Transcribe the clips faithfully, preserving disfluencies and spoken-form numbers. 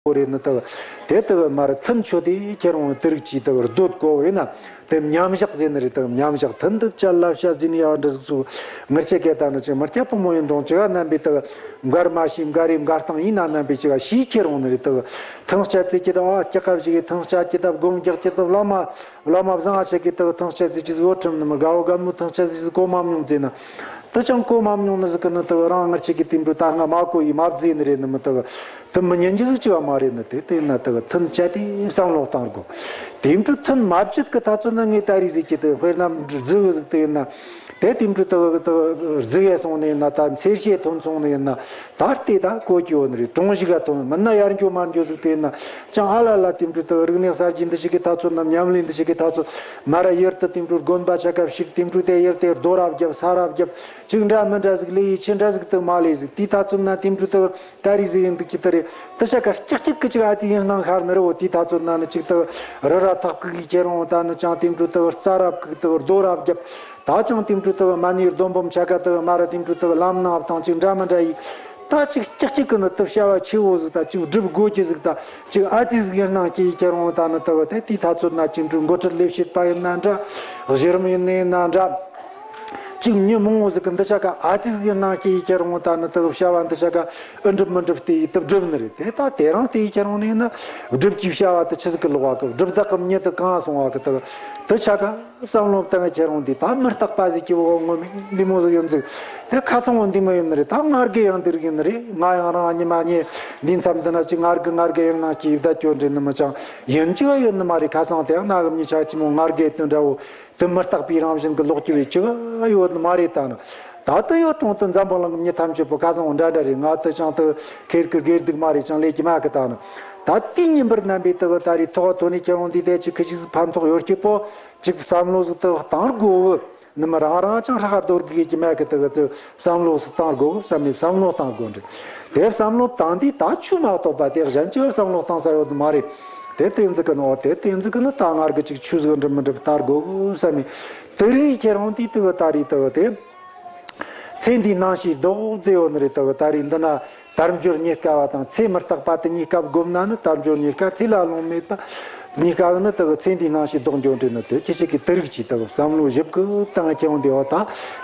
དགོས་རེད་ནི་དག། དེ་དག་མར་ཐུན་ཆོད་དེ་ཁྱེར་འོང་དེ་རིགས་ཀྱིས་དག་སྡོད་དགོས་བས་ན། དེ་མཉམ་བཞག་ཟེར་ནི་རེད། དག་མཉམ་བཞག་ཐུན་དུ་བཅད་ལ་བྱ་བརྫུས་ནས་ཡ་འདྲ་ཟིག་ཚུགས། ངར་ཆེ་གེ་ད་ནི་ཅིག་མི་སྐྱ་ཕོ་མོ་ཡིན་རུང་ཅི་ག་རྣམ་པའི་དག་མགར་མ་ཤི་མགར་རེ་མགར་སྟངས་ཡིན་ན་རྣམ་པའི་ཅི་ག་ཤི་ཁྱེར་འོང་ནི་རེད། དག་ཐང་ལྕགས་ཙི་ཀྱི་དག་ཨ་སྐྱ་ཁ་བཞི་གི་ཐང་ལྕགས་ཀྱི་དག་སྒོམ་རྒྱག་ཀྱི་དག་བླ་མ་བླ་མ་བཟང་ང་ཆེ་གི་དག་ཐང་ལྕགས་ཙི་ཅི་ཟིག་འོ་ཁྲིམས་ནི་མི་དགའ་བོ་དགའ་མོ་ཐང་ལྕགས་ཙི་ཅི་ཟིག་གོ་མ་མྱོང་ཟེར་ན། དེ་ཅང་གོ་མ་མྱོང་ནི་ཟིག་གི་ནི་དག་རང་ངར་ཆེ་གི་དེ་འདྲ་ད་སྔ་མ་གོ་ཡི་མ་བརྫིས་ནི་རེད་ནི་མི་དག་དེ་མི་ཉན་རྒྱུ་ཟིག་ཅི་བ་མ་རེད་ནི། དེ་དེ་ཡིན་ན་དག་ཐུན་བཅད་དེ་བསམ་བློ་བཏང་དགོས། དེ་འདྲ་ཐུན་མ་བཅད་གི་ཐ་ཚོད་ན་ངས་ད་རེས་ཟིག་གི་དག་དཔེར་ན་རྫི་གི་ཟིག་དེ་ཡིན་ན། དེ་དེ་འདྲ་དག་དག་རྫི་གེ་སོང་ནི་ཡིན་ན། ད་མཚེར་ཤེས་ཐོན་སོང་ནི་ཡིན་ན། ད་ལྟའི་ད་གོ་གི་ཡོད་ནི་རེད། གྲོང་གཞི་ག་ཐོན་མིན་ན་ཡར་འགྱོ་མར་འགྱོ་ཟིག་དེ་ཡིན་ན། ཅང་ཨ་ལ་ལ་དེ་འདྲ་དག་རིག་གནས་གསར་བརྗེ་འདི་ཞིག་གི་ཐ་ཚོད་ན། ཉམས་ལེན་འདི་ཞིག་གི་ཐ་ཚོད། མ་ར་ཡུལ་དུ་དེ་འདྲ་དགོན་པ་ཆ་ག་ཞིག་དེ་འདྲ་དེ་ཡུལ་དེ་རྡོ་ར་བརྒྱབ་ས་ར་བརྒྱབ། ཅིག་འདྲ་མི་འདྲ་ཟིག་ལས་ཡི་ཆི་འདྲ་ཟིག་དུ་མ་ལས་ཟིག་དེའི་ཐ་ཚོད་ན་དེ་འདྲ་དག་ད་རེས་ཟིག་ཡིན་འདུག་ཅི་ད་རེད། དེ་ཆ་ག་སྐྱག་སྐྱག་གི་ཅིག་ཨ་ཙི་ཡིན་སྣང་ཤར་ནི་རེད་བོ། དེའི་ཐ་ཚོད་ན་ནི་ཅིག་དག་རི་ར་ཐག་གི་གི་ཁྱེར་འོང་ད་ནི་ཅང་དེ་འདྲ་དག་རྩྭ་ར་བཀུག་དག་རྡོ་ར་བརྒྱབ། ད་ཅང་དེ་འདྲ་དག་མ་ནི་རྡོ་འབུམ་ཆ་ག་དག་མ་ར་དེ་འདྲ་དག་ལམ་ནང་བཏང་ཅིག་འདྲ་མི་འདྲ་ཡིན། ད་ཅིག་སྐྱག་སྐྱག་གི་ནི་དུ་བྱ་བ་ཆེ་བོ་ཟིག་ད་ཅིག་སྒྲུབ་དགོས་ཀྱི་ཟིག་ད་ཅིག་ཨ་ཙི་ཟིག་ཡིན་སྣང་སྐྱེ་ཡི་ཁྱེར་འོང་ད་ནི་དག་དེ་དེའི་ཐ་ཚོད་ན་ཅིག་འདྲ་འགོ་ཁྲིད་ལས་བྱེད་པ་ཡིན་ན་འདྲ། གཞི་རིམ་ཡིན་ནི་ཡིན་ན་འདྲ། ཅིག་མྱི་མང་བོ་ཟིག་གི་འདི་ཆ་ག་ཨ་ཙི་ཟིག་ཡིན་སྣང་སྐྱེ་ཡི་ཁྱེར་འོང་ད་ནི་དག་བྱ་བ་འདི་ཆ་ག་ཨི་འགྲུབ་མི་འགྲུབ་དེ་ཡི་དུ་སྒྲུབ་ནི་རེད། དེ་ད་དེ་རང་དེ་ཡི་ཁྱེར་འོང་ནི་ཡིན་ན། སྒྲུབ་ཀྱི་བྱ་བ་དུ་ཆི་ཟིག་གི་ལོག་བ་གི་སྒྲུབ་བདག་གི་མྱི་དུ་གང་སོང་བ་གི་དག་དུ་ཆ་ག་བསམ་བློ་བཏང་ཁྱེར་འོང་དེ་ད་མི་རྟག་པ་ཟིག་གི་འོ་ངོ་མི་འདི་མོ་ཟིག་ཡོད་ཟིག་དེ་ཁ་སང་འོ་འདི་མོ་ཡིན་ནི་རེད། ད་ངར་གེ་ཡང་འདི་རིགས་ཡིན་ནི་རེད། ང་ཡང་རང་ཉི་མ་ཉི་འདི་མཚམས་འདི་ན་ཅིག་ངར་གེ་ངར་གེ་ཡིན་སྣང་སྐྱེ་ཡི་ད་སྐྱོ་འདྲེ་ནི་མི་ཅང་ཡིན་ཅི་ག་ཡོད་ནི་མ་རེད། ཁ་སང་དེ་ཡང་ན་གི་མྱི་ཆ་ཅི་མོ་ངར་གེ་དེ་འདྲ་བོ། དེ་མི་རྟག་པའི་རང་བཞིན་གྱི་ལོག་གི་བའི་ཅི་ག་ཡོད་ནི་མ་རེད། ད་ནི་ད་ལྟ་ཡོད་གྲོང་དུ་འཛམ་བུ་གླིང་གི་མྱི་ཐམས་ཅད་པོ་ཁ་སང་འདྲ་འདྲ་རེད། ང་དེ་ཅང་དུ་ཁེར་ཁེར་སྒེར་སྡུག་མ་རེད། ཅང་ལས་ཀྱི་མ་གི་ད་ནི་ད་དེ་ཉིན་པར་རྣམ་པའི་དུ་གི་ད་རེས་ཐོག་ཐོ་ནས་ཁྱེད་རང་འདི་དེ་ཅིག་ཁི་ཅིག་ཕན་ཐོགས་ཡོད་ཀྱི་པོ་ཅིག་བསམ་བློ་ཟིག་དུ་བཏང་དགོས་གི་ནི་མི་རང་རང་ཅང་ཧྲ་ཧ་རྡོར་གི་གི་མ་གི་དུ་གི་དུ་བསམ་བློ་ཟིག་བཏང་དགོས་བསམ་ནས་བསམ་བློ་བཏང་དགོས་འདྲ། དེ་བསམ་བློ་བཏང་དུས་ད་ཆོས་མ་གཏོགས་པ་དེ་གཞན་ཅི་བསམ་བློ་བཏང་ས་ཡོད་ནི་མ་རེད། དེ་དེ་ཟིག་གི་ནོ་དེ་དེ་ཟིག་གི་ནི་ད་ངར་གི་ཅིག་ཆོས་ཟིག་འགྲུབ་མི་འགྲུབ་ལྟ་དགོས་བསམ་མི། དེ་རིང་ཁྱེད་རང་དེ་དེ་གི་ད་རེས་དེ་གི་དེ། ཚེ་འདིའི་སྣང་ཤས་ལྡོག་མཛད་ཡོད་ནི་རེད། དེ་གི་ད་རེས་འདི་ན་དལ་འབྱོར་རྙེད་དཀའ་བ་དང་ཚེ་མི་རྟག་པ་དེ་གཉིས་ཀ་བསྒོམ་ན་ནི་དལ་འབྱོར་རྙེད་དཀའ་ཚེ་ལ་ལོང་མེད་པ་གཉིས་ཀ་གི་ནི་དེ་གི་ཚེ་འདིའི་སྣང་ཤས་ལྡོག་འགྱོ་འདྲེ་ནི་དེ་ཁྱེད་ཅག་གི་དེ་རིགས་ཀྱིས་དེ་གི་བསམ་བློ་ཞིབ་གི་བཏང་ཁྱེད་རང་དེ་འོ་ད་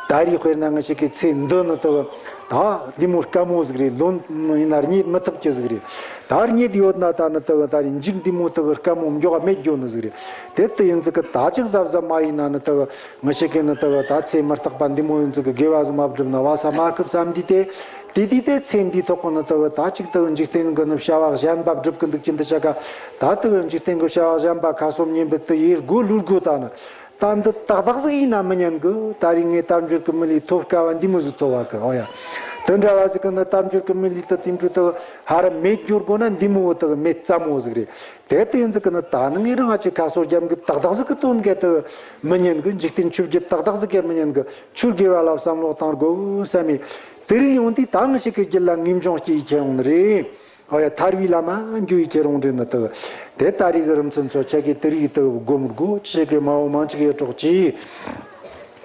ད་རེས་དཔེར་ན་ང་ཅག་གི་ཚེ་འདི་ནི་དེ་གི་ད་འདི་མོ་དཀའ་མོ་ཟིག་རེད། ལོན་ཡིན་ན་རྙེད་མི་ཐུབ་ཀྱི་ཟིག་རེད། ད་རྙེད་ཡོད་ན་ད་ནི་དེ་གི་ད་རེས་འཇིག་འདི་མོ་དེ་གི་དཀའ་མོ་མགྱོགས་མེད་འགྱོ་ནི་ཟིག་རེད། དེ་ལྟ་ཡིན་ཟིག་གི་ད་ཅིག་གཟབ་གཟབ་མ་ཡིན་ན་ནི་དེ་གི་ང་ཅག་གི་ནི་དེ་གི་ད་ཚེ་མི་རྟག་པ་འདི་མོ་ཡིན་ཟིག་གི་དགེ་བ་ཟིག་མ་བསྒྲུབས་ན་བ་ས་མ་ཁུབ་བསམ་དུས་དེ་དེ་དུས་དེ་ཚེ་འདིའི་ཐོག་གི་ནི་དེ་གི་ད་ཅིག་དེ་གི་འཇིག་རྟེན་གི་ནི་བྱ་བ་གཞན་པ་བསྒྲུབ་གི་འདུག་ཀྱི་འདི་ཆ་ག་ད་དེ་གི་འཇིག་རྟེན་གི་བྱ་བ་གཞན་པ་ཁ་སོམ་ཉན་པའི་དེ་ཡེ་དགོས་ལུས་དགོས་ད་ནི། ད་འདི་ཏག་ཏག་ཟིག་ཡིན་ན་མི་ཉན་གི། ད་རེས་ངས་དལ་འབྱོར་གི་མི་ལུས་ཐོབ་དཀའ་བ་འདི་མོ་ཟིག་ཐོབ་བ་གི། ཨོ་ཡ། དེ་འདྲ་བ་ཟིག་གི་ནི་དལ་འབྱོར་གི་མི་ལུས་ད་དེ་འདྲ་ད་ཧ་ར་མེད་འགྱུར་དགོས་ན་འདི་མོ་ད་མེད་ཙམ་མོ་ཟིག་རེད། དེ་ལྟ་ཡིན་ཟིག་གི་ནི་ད་ནི་ངས་རང་ཅིག་ཁ་སོ་རྒྱབ་གི་ཏག་ཏག་ཟིག་གི་དོན་གི་ད་མི་ཉན་གི། འཇིག་རྟེན་ཆོས་བརྒྱད་ཏག་ཏག་ཟིག་གི་མི་ཉན་གི། ཆོས་དགེ་བ་ལ་བསམ་བློ་བཏང་དགོས་བསམ་མི། དེ་རིགས་ཡོང་དུས་ད་ང་ཅག་གི་རྒྱུད་ལ་ངེས་འབྱུང་སྐྱེ་ཡི་ཁྱེར་ཡོང་ནི་རེད། ཨོ་ཡ། ཐར་བའི་བླ་མ་འགྱུར་ཡི་ཁྱེར་ཡོང་འདྲེ་ནི་དེ་དེ་ད་རེས་གི་རིམ་ཚན་ཚོ་ཆ་གི་དེ་རིགས་དེ་སྒོམ་དགོས། ཆ་གི་མ་འོ་མང་ཆེ་གི་གྲོགས་ཀྱིས་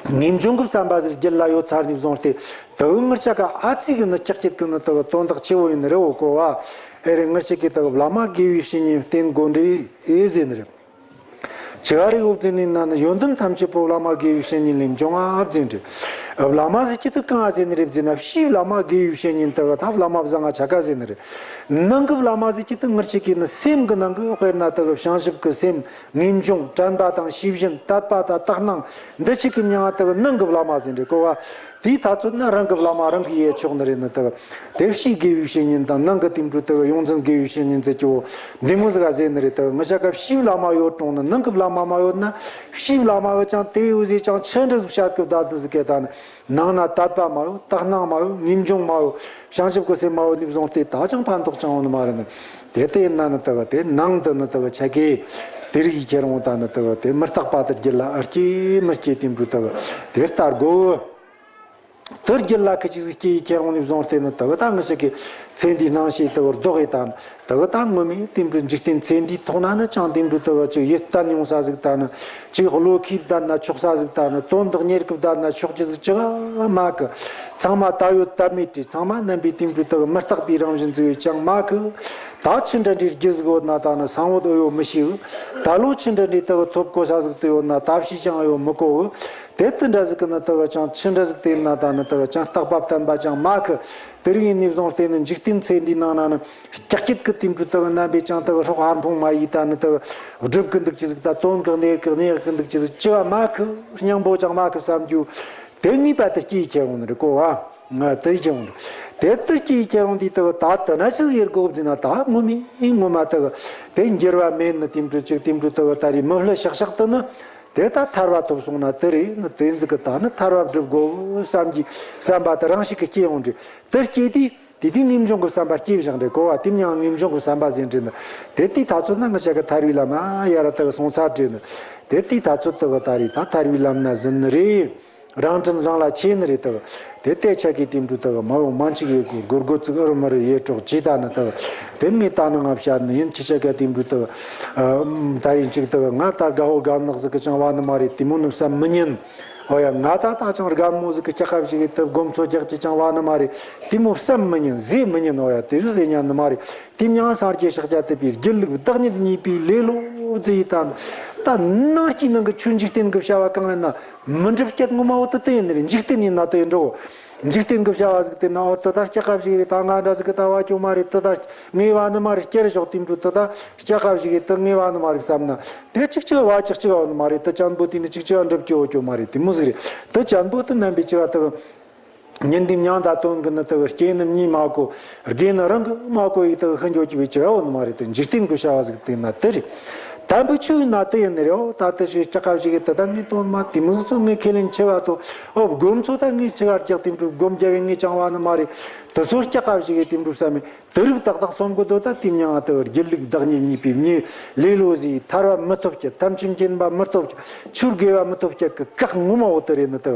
ངེས་འབྱུང་གི་བསམ་པ་ཟིག་རྒྱུད་ལ་ཡོད་ཚར་ནས་བཟུང་སྟེ་དེ་ངར་ཆ་ག་ཨ་ཙི་གི་ནི་ཀྱག་ཀྱག་གི་ནི་དེ་དོན་དག་ཆེ་བོ་ཡིན་ནི་རེད། འོ་གོ་བ་ཨེ་རེད། ངར་ཆ་གི་དེ་བླ་མ་དགེ་བའི་བཤེས་གཉེན་བསྟེན་དགོས་འདྲེ་ཨེ་ཟེར་ནི་རེད། ཆི་ག་རེ་འོབ་ཙེ་ནི་ན་ནི་ཡོན་ཏན་ཐམས་ཅད་པོ་བླ་མ་དགེ་བའི་བཤེས་གཉེན་ལས་འབྱུང་ཨ་ཟེར་འདྲི། བླ་མ་ཟེར་གྱི་དུ་གང་ཨ་ཟེར་ནི་རེད་ཟེར་ན་ཕྱིའི་བླ་མ་དགེ་བའི་བཤེས་གཉེན་དུ་ད་བླ་མ་བཟང་ང་ཆ་ག་ཟེར་ནི་རེད། ནང་གི་བླ་མ་ཟེར་གྱི་དུ་ངར་ཆ་གི་ནི་སེམས་གི་ནང་གི་དཔེར་ན་དུ་བྱང་ཆུབ་ཀྱི་སེམས་ངེས་འབྱུང་དྲན་པ་དང་ཤེས་བཞིན་དད་པ་དང་དག་སྣང་འདི་ཆ་གི་མྱང་ང་དུ་ནང་གི་བླ་མ་ཟེར་འདྲི་གོ་བ། དེའི་ཐ་ཚོད་ན་རང་གི་བླ་མ་རང་གིས་ཡེ་ཆོག་ནི་རེད་ནི་དག། དེ་ཕྱིའི་དགེ་བའི་བཤེས་གཉེན་དང་ནང་གི་དེ་འཕྲོ་དག་ཡོངས་འཛིན་དགེ་བའི་བཤེས་གཉེན་ཟེར་གྱི་འོ་འདི་མོ་ཟིག་ག་ཟེར་ནི་རེད་དག། ང་ཆ་ག་ཕྱིའི་བླ་མ་ཡོད་རུང་ནི་ནང་གི་བླ་མ་མ་ཡོད་ན། ཕྱིའི་བླ་མ་གི་ཅང་དེ་བས་འུ་ཟེ་ཅང་ཆི་འདྲ་ཟིག་བཤད་གི་བདག་འདི་ཟིག་གེ་ད་ནི་ནང་ན་དད་པ་མ་ཡོད། དག་སྣང་མ་ཡོད། ངེས་འབྱུང་མ་ཡོད། བྱང་ཆུབ་ཀྱི་སེམས་མ་ཡོད་ནི་བཟུང་སྟེ་ད་ཅང་ཕན་ཐོགས་ཅང་ཡོད་ནི་མ་རེད་ནི། དེ་ལྟ་ཡིན་ན་ནི་དག་དེ་ནང་དུ་ནི་དག་ཆ་གེ་དེ་རིགས་ཡི་ཁྱེར་འོང་ད་ནི་དག་དེ་མི་རྟག་པ་དེ་རྒྱུད་ལ་ཨར་སྐྱེ་མི་སྐྱེ་དེ་འཕྲོ་དག་དེ་ལྟར་དགོས། དུ་རྒྱུད་ལ་ཁི་ཅིག་ཟིག་སྐྱེ་ཡི་ཁྱེར་འོང་ནས་བཟུང་སྟེ་ནི་དུ་ད་ང་ཅག་གི་ཚེ་འདིའི་སྣང་ཤས་དུ་བདོག་ཡི་ད་ནི་དུ་ད་ངོ་མས་དེ་འདྲ་འཇིག་རྟེན་ཚེ་འདིའི་ཐོག་ན་ནི་ཅང་དེ་འདྲ་དུ་ཅིག་ཡིད་བརྟན་ཡོང་ས་ཟིག་ད་ནི་ཅིག་བློ་ཁེ་བསྡད་ན་ཆོག་ས་ཟིག་ད་ནི་དོན་དག་གཉེར་གི་བསྡད་ན་ཆོག་རྒྱུ་ཟིག་ཅི་ག་མ་གི། ཚང་མ་ད་ཡོད་ད་མེད་དེ་ཚང་མ་རྣམ་པའི་དེ་འདྲ་དུ་མི་རྟག་པའི་རང་བཞིན་ཟིག་ཡོད་ཅང་མ་གི། ད་ཆི་འདྲ་འདྲའི་རྒྱུ་ཟིག་ཡོད་ན་ད་ནི་སང་བོད་ཨེ་ཡོད་མི་ཤེས་གི། ད་ལོ་ཆི་འདྲ་འདྲའི་དུ་ཐོབ་གོ་ས་ཟིག་དུ་ཡོད་ན་ད་ཕྱིས་ཀྱང་ཨེ་ཡོད་མི་གོ་གི། དེ་དུ་འདྲ་ཟིག་གི་ནི་དུ་ཅང་ཆི་འདྲ་ཟིག་དེ་ཡིན་ན་ད་ནི་དུ་ཅང་རྟག་པ་བརྟན་པ་ཅང་མ་གི། དེ་རིགས་ཡིན་ནས་བཟུང་སྟེ་ནི་འཇིག་རྟེན་ཚེ་འདིའི་ནང་ན་ནི་ཀྱག་ཀྱིད་ཀྱི་དེ་འདྲ་དུ་རྣམ་པས་ཀྱང་དུ་སྲོག་ཧར་འཕོང་མ་ཡིས་ད་ནི་དུ་སྒྲུབ་གི་འདུག་ཅི་ཟིག་ད་དོན་གི་གནས་གི་གནས་གི་འདུག་ཅི་ཟིག་ཅི་བ་མ་གི་སྙིང་པོ་ཅང་མ་གི་བསམ་རྒྱུ། དེ་ངེས་པ་དུ་སྐྱེས་ཁྱེར་འོང་ནི་རེད་གོ་བ། ང་དེ་ཡི་ཁྱེར་འོང་དེ་དུ་སྐྱེས་ཁྱེར་འོང་དེ་དུ་ད་དུ་ན་ཅི་ཟིག་ཡེར་དགོ་བ་དེ་ན་ད་ངོ་མའི་ངོ་མ་དུ་དེ་འགྱུར་བ་མེད་ནི་དེ་འདྲ་ཅིག་དེ་འདྲ་དུ་ད་རེས་མི་ལྷུ་ཤག་ཤག་དུ་ནི། དེ་ད་ཐར་བ་ཐོབ་སོང་ན་དེ་རེད་ནི་དེ་ཟིག་གི་ད་ནི་ཐར་བ་སྒྲུབ་དགོས་བསམ་གྱི་བསམ་པ་དེ་རང་ཞིག་གི་སྐྱེ་ཡོང་རེད། དེ་སྐྱེ་དུས་དེ་དུས་ངེས་འབྱུང་གི་བསམ་པ་སྐྱེ་བཞག་རེད་གོ་བ། དེ་མྱང་ངེས་འབྱུང་གི་བསམ་པ་ཟིན་རེད་ནི། དེ་དུས་ད་ཚོད་ན་ང་ཅག་གི་ཐར་བའི་ལམ་ཡ་ར་དག་སོང་ཚར་རེད་ནི། དེ་དུས་ད་ཚོད་དག་ད་རེད་ད་ཐར་བའི་ལམ་ན་ཟིན་ནི་རེད། རང་དྲིན་རང་ལ་ཆེ་ནི་རེད་དག། དེ་ལྟའི་ཆ་གི་དེ་འདྲ་དག་མ་འོངས་མ་འཆི་གི་སྒོར་སྒོར་ཚིག་ཨུ་རུ་མུ་རུ་ཡེ་གྲོགས་ཇི་ལྟ་ནི་དག། དེ་ངས་ད་ནི་ང་བཤད་ནི་ཡིན་ཁྱི་ཆ་ག་དེ་འདྲ་དག། ད་ཡིན་ཅིག་དག་ང་ད་དགའ་བོ་དགའ་ནག་ཟིག་གི་ཅང་བ་ནི་མ་རེད་དེ་མོ་ནི་བསམ་མི་ཉན། ཨོ་ཡ་ང་ད་ད་ཅང་དགའ་མོ་ཟིག་གི་སྐྱ་ཁ་ཞིག་གི་དག་སྒོམ་ཚོ་རྒྱག་ཅི་ཅང་བ་ནི་མ་རེད། དེ་མོ་བསམ་མི་ཉན་ཟེ་མི་ཉན། ཨོ་ཡ་དེ་རུ་ཟེ་ཉན་ནི་མ་རེད། དེ་མྱང་སངས་རྒྱས་ཤཱཀྱ་ཐུབ་པའི་སྒྱིད་ལུག་བདག་ཉིད་གཉིས་པའི་ལེ་ལོ་ཟེ་ཡི་ད་ནི། ད་ནང་སྐྱིད་ནང་གི་ཆོས་འཇིག་རྟེན་གི་བྱ་བ་གང་ཡིན་ན། མི་འགྲུབ་སྐྱེད་ངོ་མ་འོ་དེ་དེ་ཡིན་ནི་རེད། འཇིག་རྟེན་ཡིན་ན་དེ་ཡིན་འགྲོ། འཇིག་རྟེན་གྱི་བྱ་བ་ཟིག་དེ་ན་འོ་དེ་ད་སྐྱ་ཁ་ཞིག་རེད། ད་ང་འདྲ་ཟིག་གི་ད་བ་ཅོ་མ་རེད། དེ་ད་ངའི་བ་ནི་མ་རེད། སྐྱེར་ཞོག་དེ་འགྲོ་དེ་ད་སྐྱ་ཁ་ཞིག་རེད། དེ་ངའི་བ་ནི་མ་རེད་བསམ་ན་དེ་གཅིག་གཅིག་བ་གཅིག་གཅིག་བ་ནི་མ་རེད། དེ་ཅན་པོ་དེ་ནི་གཅིག་གཅིག་བ་འགྲུབ་ཀྱི་འོ་ཅོ་མ་རེད། དེ་མོ་ཟིག་རེད། དེ་ཅན་པོ་དེ་རྣམ་པའི་བྱ་བ་དེ། ཉིན་འདི་མྱང་ད་དོན་གི་ནི་དེ་སྐྱེ་ནི་གཉིས་མ་གོ། དགེ་ནི་རང་གི་མ་གོ་ཡི་དེ་ཤི་འགྱོ་གི་བའི་ཅི་འོ་ནི་མ་རེད། དེ་འཇིག་རྟེན་གི་བྱ་བ་ཟིག་དེ་ན་དེ་རེད། དམ་པའི་ཆོས་ཡིན་ན་དེ་ཡིན་ནི་རེད། འོ་ད་དེ་ཞིག་སྐྱ་ཁ་ཞིག་གི་དེ་ད་ངའི་དོན་མ་དེ་མོ་ཟིག་ཚོ་ངའི་ཁས་ལེན་ཆེ་བ་དོ། འོ་སྒོམ་ཚོ་ད་ངའི་ཅི་གར་རྒྱག་དེ་འགྲུབ་སྒོམ་རྒྱག་གི་ངའི་ཅང་བ་ནི་མ་རེད། དེ་ཚོ་སྐྱ་ཁ་ཞིག་གི་དེ་འགྲུབ་བསམ་མེད། དེ་རིགས་ཏག་ཏག་སོམ་གི་དོ་ད་དེ་མྱང་ང་དེ་སྒྱིད་ལུག་བདག་ཉིད་གཉིས་པའི་མྱི་ལེ་ལོ་ཟིག་ཐར་བ་མི་ཐོབ་ཀྱི་ཐམས་ཅད་མཁྱེན་པ་མི་ཐོབ་ཀྱི་ཆོས་དགེ་བ་མི་ཐོབ་ཀྱི་གི་བཀག་ངོ་མ་འོ་དེ་རེད་ནི་དེ།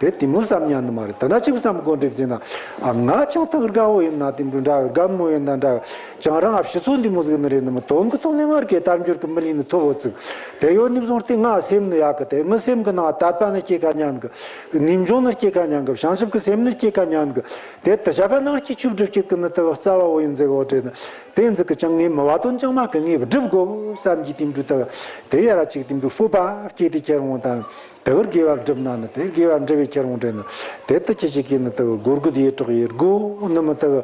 དེ་དེ་མོ་བསམ་ཉན་ནི་མ་རེད། དེ་ན་ཅིག་བསམ་དགོས་འདྲེ་བརྩིས་ན། ཨ་ང་ཅང་ཐག་དགའ་བོ་ཡིན་ན་དེ་འདྲ་འདྲ་དགའ་མོ་ཡིན་ན་འདྲ་ཅང་རང་ཨ་ཕྱི་ཚོ་འདི་མོ་ཟིག་ནི་རེད་ནི་མི་དོན་གི་ཐོག་ནས་ང་རྒྱལ་དར་འབྱོར་གི་མི་ལུས་ནི་ཐོབ་བོ་ཚིག་དེ་ཡོད་ནི་བཟུང་སྟེ་ང་སེམས་ནི་ཡག་གི་དེ་ངི་སེམས་གི་ནང་དད་པ་ནི་སྐྱེ་ཁ་ཉན་གི། ངེས་འབྱུང་ནི་སྐྱེ་ཁ་ཉན་གི། བྱང་ཆུབ་གི་སེམས་ནི་སྐྱེ་ཁ་ཉན་གི། དེ་དེ་བྱ་ག་ནང་སྐྱེ་ཆུབ་སྒྲུབ་བྱེད་གི་ནི་དེ་རྩ་བ་བོ་ཡིན་ཟེར་བོ་དྲན་ནི། དེ་ཟིག་གི་ཅང་ངའི་མི་བ་དོན་ཅང་མ་གི་ངའི་སྒྲུབ་དགོས་བསམ་གྱི་དེ་འདྲ་དེ། དེ་ཡ་ར་ཅིག་དེ་འདྲ་སྤོབས་པ་སྐྱེས་ཏེ་ཁྱེར་འོང་དང་། དེ་བར་དགེ་བ་སྒྲུབ་ན་ནི་དེ་དགེ་བ་འབྲི་བའི་ཁྱེར་འོང་དྲན་ནི། དེ་དེ་ཅི་ཅིག་གི་ནི་དེ་སྒོར་སྒོར་ཡེ་གྲོགས་ཡེ་སྒོ་ནི་མི་དེ།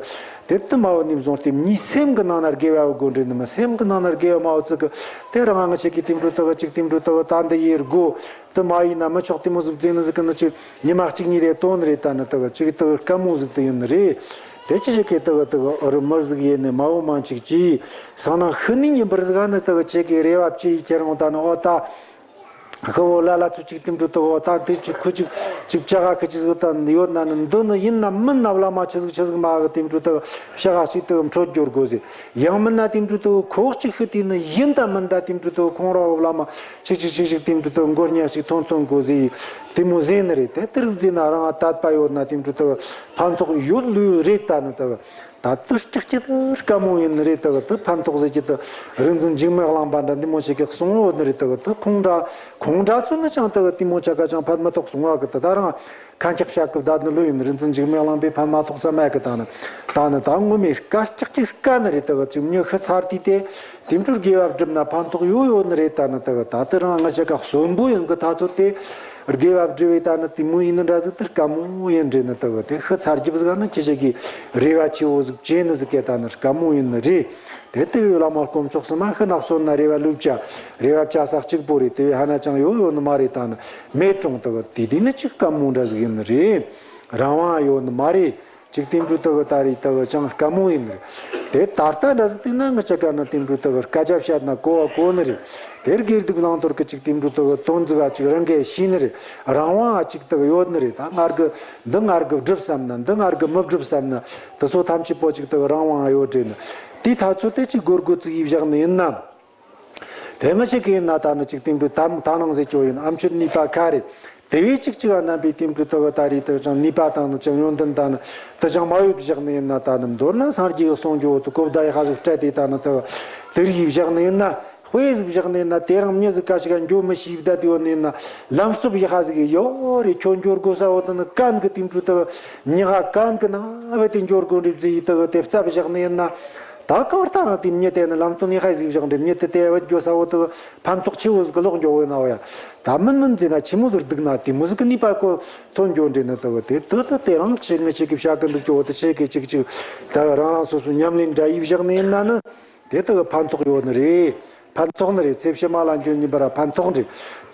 དེ་དེ་མ་བོ་ནི་བཟུང་སྟེ་མྱི་སེམས་གི་ནང་ན་དགེ་བ་བོ་དགོས་དྲན་ནི་མི་སེམས་གི་ནང་ན་དགེ་བ་མ་བོ་ཚིག་གི། དེ་རང་ང་ཅིག་གི་དེ་འདྲ་དེ་ཅིག་དེ་འདྲ་དེ་ད་འདི་ཡེ་སྒོ། དེ་མ་ཡིན་ན་མི་ཆོག་དེ་མོ་ཟིག་བཙལ་ནི་ཟིག་གི་ནི་ཅིག་ཉི་མ་གཅིག་གཉིས་རེ་དོན་རེ་ད་ནི་དག་ཅིག་དག་དཀའ་མོ་ཟིག་དེ་ཡིན་ནི་རེད། དེ་ཅི་ཞིག་གི་དག་དག་ཨུ་རུ་མི་ཟིག་ཡེ་ནི་མ་འོ་མ་ཅིག་ཅི། སང་ན་ཤི་ནི་ཉིན་པར་ཟིག་ནི་དག་ཅིག་གི་རེ་བ་བཅས་ཡི་ཁྱེར་འོང་ད་ནི་འོ་ད། ཤི་བོ་ལ་ལ་ཚུ་ཅིག་དེ་འདྲ་དག་འོ་ད་དེ་ཅིག་ཁུ་ཅིག་ཅིག་བྱ་ག་ཁི་ཅིག་ཟིག་ད་ཡོད་ན་ནི་འདི་ནི་ཡིན་ན་མིན་ན་བླ་མ་ཆི་ཟིག་ཆི་ཟིག་མ་གི་དེ་འདྲ་དག་བྱ་ག་ཅིག་དག་འཕྲོད་འགྱུར་དགོས་ཟིག་ཡང་མིན་ན་དེ་འདྲ་དག་ཁོག་ཅིག་ཤི་དེ་ནི་ཡིན་ད་མིན་ད་དེ་འདྲ་དག་ཁོང་ར་བླ་མ། ཅིག་ཅིག་ཅིག་ཅིག་དེ་འདྲ་དུ་མགོ་ཉག་ཅིག་ཐོན་ཐོན་དགོས་ཟེར། དེ་མོ་ཟེར་ནི་རེད། དེ་ལྟར་ཟེར་ན་རང་དད་པ་ཡོད་ན་དེ་འདྲ་དུ་ཕན་ཐོགས་ཡོད་ལུས་རེད། ད་ནི་དུ་ད་དུ་སྐྱག་སྐྱག་དུ་དཀའ་མོ་ཡིན་ནི་རེད། དུ་དུ་ཕན་ཐོགས་ཟེར་གྱི་དུ་རིག་འཛིན་འཇིགས་མེད་གླིང་པ་འདྲ་འདི་མོ་ཞིག་གིས་གསུང་ཡོད་ནི་རེད། དུ་དུ་ཁོང་འདྲ་ཁོང་འདྲ་ཚོ་ནི་ཅང་དུ་དེ་མོ་ཆ་ག་ཅང་ཕན་མི་ཐོགས་གསུང་བ་གི་དུ་ད་རང་ཁ་འཁྱག་བཤད་གི་བསྡད་ནི་ལོས་ཡིན། རིག་འཛིན་འཇིགས་མེད་གླིང་པས་ཕན་མ་ཐོགས་ས་མེད་གི། ད་ནི་ད་ནི་ད་ངོ་མས་དཀའ་སྐྱག་ཅིག་དཀའ་ནི་རེད། དུ་ཅིག་མྱི་ཤི་ཚར་དུས་དེ། དེ་འཕྲོར་དགེ་བ་བསྒྲུབས་ན་ཕན་ཐོགས་ཡོད་ཡོད་ནི་རེད། ད་ནི་དག་ད་དེ་རང་ང་ཅག་ག་གསོན་པོ་ཡིན་གི་ཐ་ཚོད་དེ། དགེ་བ་བསྒྲུབས་པའི་ད་ནི་དེ་མོ་ཡིན་ནི་འདྲ་ཟིག་དེ་དཀའ་མོ་ཡིན་རེད། ནི་དག་དེ་ཤི་ཚར་རྒྱུ་ཟིག་ནི་ཁྱེད་ཅག་གིས་རེ་བ་ཆེ་བོ་ཟིག་བྱས་ནི་ཟིག་གི་ད་ནི་དཀའ་མོ་ཡིན་ནི་རེད། དེ་དེ་བས་བླ་མ་དཀོན་མཆོག་གསུམ་མ་ཤི་ན་གསོན་ན་རེ་བ་ལུས་བྱ་རེ་བ་བྱ་ས་གཅིག་པོ་རེད། དེ་བས་ཧ་ན་ཅང་ཡོད་ཡོད་ནི་མ་རེད། ད་ནི་མེད་གྲོང་དག་དེ་དེ་ནི་ཅིག་དཀའ་མོ་འདྲ་ཟིག་ཡིན་ནི་རེད། རང་དབང་ཡོད་ནི་མ་རེད། ཅིག་དེ་འདྲ་དག་ད་རེས་དག་ཅང་དཀའ་མོ་ཡིན་ནི་རེད། དེ་ད་ལྟ་འདྲ་ཟིག་བལྟས་ན་ང་ཅག་ག་ནི་དེ་འདྲ་དག་སྐད་ཆ་བཤད་ན་གོ་བ་གོ་ནི་རེད། དེར་དགེ་སྡིག་བླང་དོར་གི་ཅིག་དེ་འདྲ་དག་དོན་ཟིག་ག་ཅིག་རང་གིས་ཤེས་ནི་རེད། རང་དབང་ཨ་ཅིག་དག་ཡོད་ནི་རེད། ད་སྔར་གི་འདི་སྔར་གི་བསྒྲུབ་བསམ་ན་འདི་སྔར་གི་མི་བསྒྲུབ་བསམ་ན་དེ་ཚོ་ཐམས་ཅད་པོ་ཅིག་དག་རང་དབང་ཡོད་རེད་ནི། དེའི་ཐ་ཚོད་དེ་ཅིག་སྒོར་སྒོར་ཙིག་ཡིས་བཞག་ནི་ཡིན་ནམ། དེ་མི་ཞིག་གིས་ན་ད་ནི་ཅིག་སྟེང་དུ་དམ་ད་ནང་ཟེར་རྒྱུ་ཡིན། ཨ་མཆོད་ནུས་པ་ཁ་རེད། དེ་བས་གཅིག་གཅིག་ག་རྣམ་པའི་དེ་འདྲ་དག་ད་རེས་དག་ཅང་ནུས་པ་དང་ནི་ཅང་ཡོན་ཏན་དང་ནི་དག་ཅང་མ་ཡོད་བཞག་ནི་ཡིན་ན། ད་ནི་མདོར་ན་སངས་རྒྱས་ཀྱི་གསུང་རྒྱུ་བོ་དུ་གོ་བརྡ་ཡག་པ་ཟིག་སྤྲད་དེ་ད་ནི་དག་དེ་རིགས་བཞག་ནི་ཡིན་ན། དཔེ་ཟིག་བཞག་ནས་ན། དེ་རིང་མྱི་ཟིག་ག་ཞིག་ག་འགྱོ་མི་ཤེས་བསྡད་ཡོད་ནས་ན། ལམ་སྟོབས་ཡག་པ་ཟིག་ཡོད་རེད། ཁྱོད་འགྱོ་དགོས་ས་བོ་དེ་ནི་གན་གི་དེ་འདྲ་དག་ཉག་ག་གན་གི་ན་བས་དེ་འགྱོ་དགོས་རེད་ཟེར་ཡི་དག་དེ་རྩ་བཞག་ནས་ན། ད་གང་ལྟར་ན་དེ་མྱི་དེ་ནི་ལམ་སྟོན་ཡག་པ་ཟིག་བཞག་འདྲ། མྱི་དེ་དེ་བས་འགྱོ་ས་བོ་དག་ཕན་ཐོགས་ཆེ་བོ་ཟིག་ལོག་འགྱོ་བོ་ན་བ་ཡ། ད་མིན་མིན་ཟེར་ན་ཆི་མོ་ཟིག་སྡུག་ན་དེ་མོ་ཟིག་གི་ནུས་པ་གོ་ཐོན་འགྱོ་འདྲ་ནི་དག་དེ་དག་དེ་རིང་ཆི་ངི་ཆི་གི་བྱ་གི་འདུག་འགྱོ་བོ་དེ་ཆི་གི་ཅིག་ཅིག་ད་རང་རང་སོ་སོ་ཉམས་ལེན་འདྲ་ཡི་བཞག་ནས་ན་ནི། དེ་དག་ཕན་ཐོགས་ཡོད་ནི་རེད། ཕན་ཐོགས་ནི་རེད། ཚེ་ཕྱི་མ་ལ་འགྱོ་ཉིན་པར་ཕན་ཐོགས་འདྲ།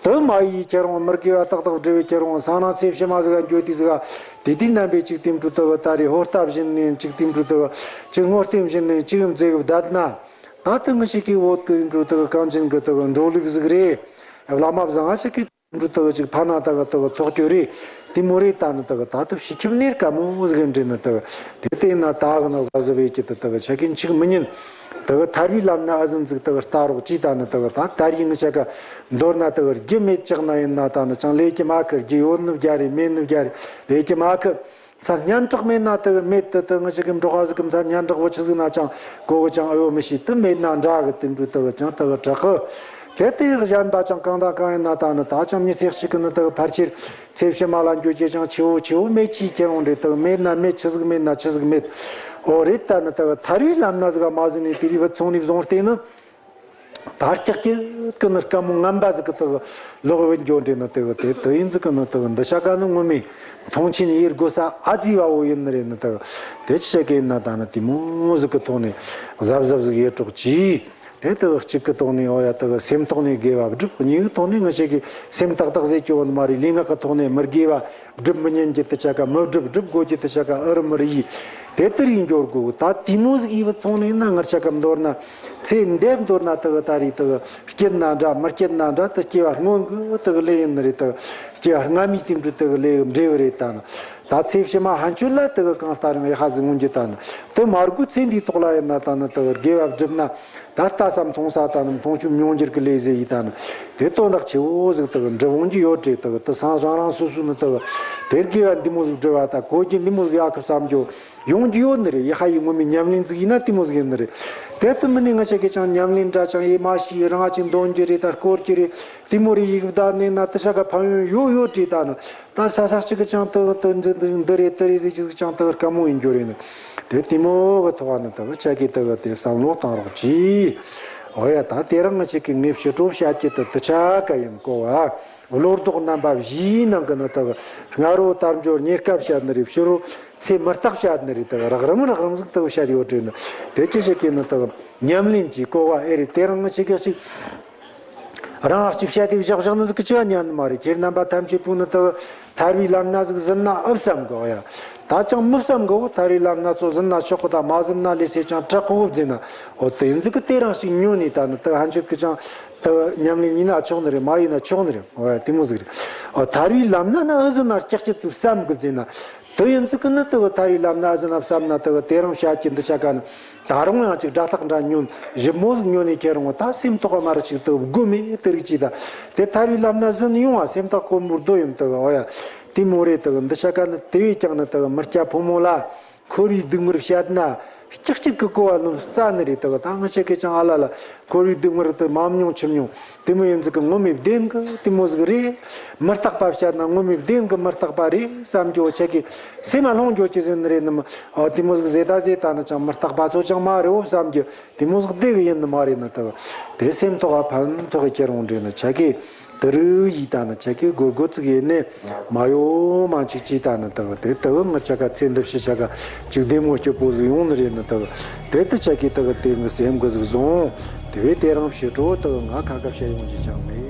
དུ་མ་ཡིས་ཁྱེད་རང་མི་དགེ་བ་ཏག་ཏག་སྒྲུབ་པའི་ཁྱེད་རང་སང་ན་ཚེ་ཕྱི་མ་ཟིག་ག་འགྱོ་དུས་ཟིག་ག་དེ་དུས་རྣམ་པའི་ཅིག་དེ་འདྲ་དག་ད་རེས་ཧོར་ལྟ་བཞིན་ནས་ཅིག་དེ་འདྲ་དག་ཅིག་ངོ་ལྟེམ་བཞིན་ནས་ཅིག་མཛེས་གི་བསྡད་ན། ད་དུ་ངི་ཞིག་གི་བོད་གི་འགྲོ་དག་གངས་ཅན་གི་དག་འགྲོ་ལུགས་ཟིག་རེད། བླ་མ་བཟང་ང་ཞིག་གི་འགྲོ་དག་ཅིག་ཕ་ན་དག་དག་ཐོག་གྱོ་རེད། དེ་མོ་རེད། ད་ནི་དག་ད་དུ་ཕྱི་ཁྱིམ་ནས་དཀའ་མོ་ཟིག་འདྲེ་ནི་དག་དེ་ལྟས་ན་ད་གི་ན་གཟབ་གཟབ་ཡེ་གི་དུ་དག་ཆ་གིན་ཆིག་མི་ཉན། དག་ཐར་བའི་ལམ་ན་ཨ་ཟིན་ཟིག་དག་ལྟ་རོགས་ཅི། ད་ནི་དག་ད་ད་རིང་ཆ་ག་མདོར་ན་དག་རྒྱུ་མེད་ཅག་ན་ཡིན་ན། ད་ནི་ཅང་ལས་ཀྱི་མ་ཁི་རྒྱུ་ཡོད་ནི་བརྒྱ་རེད། མེད་ནི་བརྒྱ་རེད། ལས་ཀྱི་མ་ཁི། མཚན་སྙན་གྲགས་མེད་ན་དེ་གི་མེད་དེ། དེ་ངི་ཞིག་གི་འབྲོག་པ་ཟིག་གི་མཚན་སྙན་གྲགས་བོ་ཆི་ཟིག་ན་ཅང་གོ་གི་ཅང་ཨེ་ཡོད་མི་ཤེས། དེ་མེད་ན་འདྲ་གི་དེ་འདྲ་དེ་གི་ཅང་དེ་གི་དྲག་གི། གལ་ཏེ་གཞན་པ་ཅང་གང་དང་གང་ཡིན་ན། ད་ནི་ད་ཅང་མྱི་ཚེ་གཅིག་གི་ནི་དེ་གི་ཕལ་ཆེར་ཚེ་ཕྱི་མ་ལ་འགྱོ་རྒྱུ་ཅང་ཆེ་བོ་ཆེ་བོ་མེད་ཅི། ཁྱེད་རང་འདྲེ་དེ་གི་མེད་ན་མེད། ཆི་ཟིག་མེད་ན་ཆི་ཟིག་མེད། འོ་རེད། ད་ནི་དེ་གི་ཐར་བའི་ལམ་སྣ་ཟིག་ག་མ་ཟིན་ནས་དེ་རིགས་བུད་སོང་ནས་བཟུང་སྟེ་ནི། ད་སྐྱག་སྐྱག་གི་ནི་དཀའ་མོ་ངན་པ་ཟིག་གི་དག་ལོག་བུད་འགྱོ་འདྲེ་ནི་དག་དེ་དེ་ཡིན་ཟིག་གི་ནི་དག་འདི་ཆ་ག་ནི་ངོ་མས་མཐོང་ཆེན་ཡེད་དགོས་ས་ཨ་ཙི་བ་བོ་ཡིན་ནི་རེད། ནི་དག་དེ་ཆི་ཆ་གི་ཡིན་ན། ད་ནི་དེ་མོ་ཟིག་གི་ཐོག་ནས་གཟབ་གཟབ་ཟིག་ཡེད་རོགས་གྱིས། དེ་དག་གཅིག་གི་ཐོག་ནས་འོ་ཡ་དག་སེམས་ཐོག་ནས་དགེ་བ་སྒྲུབ། གཉིས་ཀྱི་ཐོག་ནས་ངི་ཆ་གི་སེམས་ཏག་ཏག་ཟེར་གྱི་ཡོད་ནི་མ་རེད། ལུས་ངག་གི་ཐོག་ནས་མི་དགེ་བ་སྒྲུབ་མི་ཉན་གྱི་དེ་ཆ་ག་མི་སྒྲུབ། སྒྲུབ་དགོས་ཀྱི་དེ་ཆ་ག་ཨུ་རུ་མི་རུ་ཡི་དེ་ལྟར་ཡིན་འགྱོ་དགོས། ད་དེ་མོ་ཟིག་ཡིན་པ་སོང་ནས་ན། ངར་ཆ་ག་མདོར་ན་ཚེ་འདས་མདོར་ན་དག་ད་རེས་དག་སྐྱིད་ན་འདྲ་མི་སྐྱིད་ན་འདྲ། དག་སྐྱེ་བ་སྔོན་གི་དག་ལས་ཡིན་ནི་རེད། དག་སྐྱེ་བ་སྔ་མའི་དེ་འདྲ་དག་ལས་འབྲས་བུ་རེད། ད་ནི་ད་ཚེ་ཕྱི་མ་ཕན་ཆོད་ལ་དག་གང་ལྟར་ཡང་ཡག་པ་ཟིག་མངོན་གྱི། ད་ནི་དེ་མ་དགོས་ཚེ་འདིའི་ཐོག་ལ་ཡིན་ན། ད་ནི་དག་དགེ་བ་བསྒྲུབས་ན། ད་ལྟ་ས་མཐོང་ས་ད་ནི་མཐོང་ཆོས་མྱོང་འགྱུར་གྱི་ལས་ཟེར་ཡི། ད་ནི་དེ་དོན་དག་ཆེ་བོ་ཟིག་དག་འགྲུབ་འོང་རྒྱུ་ཡོད་རེད། དག་དེ་སང་རང་རང་སོ་སོ་ནི་དག་དེར་དགེ་བ་འདི་མོ་ཟིག་སྒྲུབ་པ་ད་གོ་རྒྱུ་འདི་མོ་ཟིག་ཡག་གི་བསམ་རྒྱུ་ཡོང་རྒྱུ་ཡོད་ནི་རེད། ཡ་ཧ་ཡི་ངོ་མའི་ཉམས་ལེན་ཟིག་ཡིན་ན་དེ་མོ་ཟིག་ཡིན་ནི་རེད། དེ་ལྟ་མིན་ནི་ང་ཆ་གི་ཅང་ཉམས་ལེན་འདྲ་ཅང་ཡེ་མ་ཤེས། རང་ཅིག་འདོན་རྒྱུ་རེད། ད་སྐོར་རྒྱུ་རེད། དེ་མོ་རེ་ཡིག་བདག་ནས་ན་དེ་ཆ་ག་ཕན་ཡོན་ཡོད་ཡོད་རེད། ད་ནི། ད་ས་ས་གཅིག་གི་ཅང་དག་དག་འདི་འདི་འདི་རེད་དེ་རེད་ཟེར་གཅིག་ཅང་དག་དཀའ་མོ་ཡིན་རྒྱུ་རེད་ནི། དེ་དེ་མོ་གི་ཐོག་ནི་དག་ཆ་གི་དག་དེ་བསམ་བློ་བཏང་རོགས་གྱིས། འོ་ཡ། ད་དེ་རིང་ང་ཆ་གི་ངས་ཕྱི་དྲོ་བཤད་ཀྱི་དུ་དུ་ཆ་ག་ཡིན་གོ་བ། བློ་ལྡོག་རྣམ་པ་བཞིའི་ནང་གི་ནི་དག་སྔ་རོ་དལ་འབྱོར་རྙེད་དཀའ་བཤད་ནི་རེད། ཕྱི་རོ་ཚེ་མི་རྟག་བཤད་ནི་རེད། དག་རགས་རིམ་རགས་རིམ་ཟིག་དག་བཤད་ཡོད་རེད་ནི། དེ་ཅི་ཞིག་གི་ནི་དག་ཉམས་ལེན་གྱི་གོ་བ་ཨེ་རེད། དེ་རིང་ང་ཆ་གི་གཅིག་རང་ཨ་ཅིག་བཤད་དེ་བཞག་བཞག་ནི་ཟིག་གི་ཅི་ཉན་ནི་མ་རེད། ཁྱེད་རྣམ་པ་ཐམས་ཅད་པོ་ནི་དག་ཐར་བའི་ལམ་སྣ་ཟིག་ཟིན་ན་ཨེ་བསམ་གི། ཨོ་ཡ། ད་ཅང་མི་བསམ་གི། ཨོ་ཐར་བའི་ལམ་སྣ་ཚོ་ཟིན་ན་ཆོག་གི། ད་མ་ཟིན་ན་ལས་སེ་ཅང་དྲག་གོ་བཟླས་ན། ཨོ་དེ་ཡིན་ཟིག་གི་དེ་རང་ཞིག་ཉོན་ནས་ད་ནི་དག་ཕན་ཆོད་གི་ཅང་དག་ཉམས་ལེན་ཡིན་ན་ཆོག་ནི་རེད། མ་ཡིན་ན་ཆོག་ནི་རེད། ཨོ་ཡ། དེ་མོ་ཟིག་རེད། ཨོ་ཐར་བའི་ལམ་སྣ་ན་ཨེ་ཟིན་ན་སྐྱག་ཅི་ཙིག་བསམ་གི་བཟླས་ན། དེ་ཡིན་ཙི་གི་ནི་དེ་གི་ཐར་བའི་ལམ་སྣ་ཟིན་ན་བསམ་ན། དེ་གི་དེ་རིང་བཤད་ཀྱི་འདི་ཆ་ག་ནི་ད་རུང་ཡང་ཅིག་སྒྲ་ཐག་འདྲ་ཉོན། ཞིབ་མོ་ཟིག་ཉོན་ནས་ཁྱེད་རང་ད་སེམས་ཐོག་མ་ར་ཅིག་དེ་དགོས་མེད་དེ་རིགས་ཅིག་ད་དེ་ཐར་བའི་ལམ་སྣ་ཟིན་ཡོང་བ་སེམས་ཐག་གོར་མོར་རྡོ་ཡིན། དེ་གི་འོ་ཡ། དེ་མོ་རེད། དེ་གི་འདི་ཆ་ག་ནི་དེ་བས་ཀྱང་ནི་དེ་གི་མི་སྐྱ་ཕོ་མོ་ལ་འཁོར་བའི་སྡུག་བསྔལ་བཤད་ན། སྐྱག་སྐྱིད་ཀྱི་གོ་བ་ལོན་རྩ་ནི་རེད། དག་ད་ང་ཆ་གི་ཅང་ཨ་ལ་ལ་འཁོར་བའི་སྡུག་བསྔལ་དུ་མ་མྱོང་ཆི་མྱོང་དེ་མོ་ཡིན་ཟིག་གི་ངོ་མའི་བདེན་གི་དེ་མོ་ཟིག་རེད། མི་རྟག་པ་བཤད་ན་ངོ་མའི་བདེན་གི་མི་རྟག་པ་རེད་བསམ་རྒྱུ། ཆ་གི་སེམས་མ་ལྷོང་རྒྱུ་ཅི་ཟིན་ནི་རེད་ནི་མ། ཨ་དེ་མོ་ཟིག་ཟེ་ད་ཟེ་ད་ནི་ཅང་མི་རྟག་པ་ཚོ་ཅང་མ་རེད་འོ་བསམ་རྒྱུ་དེ་མོ་ཟིག་བདེ་གི་ཡིན་ནི་མ་རེད་ནི། དག་དེ་སེམས་ཐོག་ཕན་ཐོགས་ཀྱི་རུང་འདྲེ་ནི་ཆ་གི། དུ་རུ་ཡིས་ད་ནི་ཆ་གི་སྒོར་སྒོར་ཙིག་ཡེ་ནས་མ་ཡོ་མ་ཅིག་ཅིག་ད་ནི་དག་དེ་དག་ངར་ཆ་ག་ཚེ་འདི་ཕྱི་ཆ་ག་ཅིག་བདེ་མོ་སྐྱིད་པོ་ཟིག་ཡོང་ནི་རེད་ནི། དག་དེ་དུ་ཆ་གི་དག་དེ་ངི་སེམས་གི་ཟིག་བཟུང་། དེ་བས་དེ་རིང་ཕྱི་དྲོ་དག་ང་ཁ་ཁ་བཤད་ཡོང་རྒྱུ་ཅང་མེད།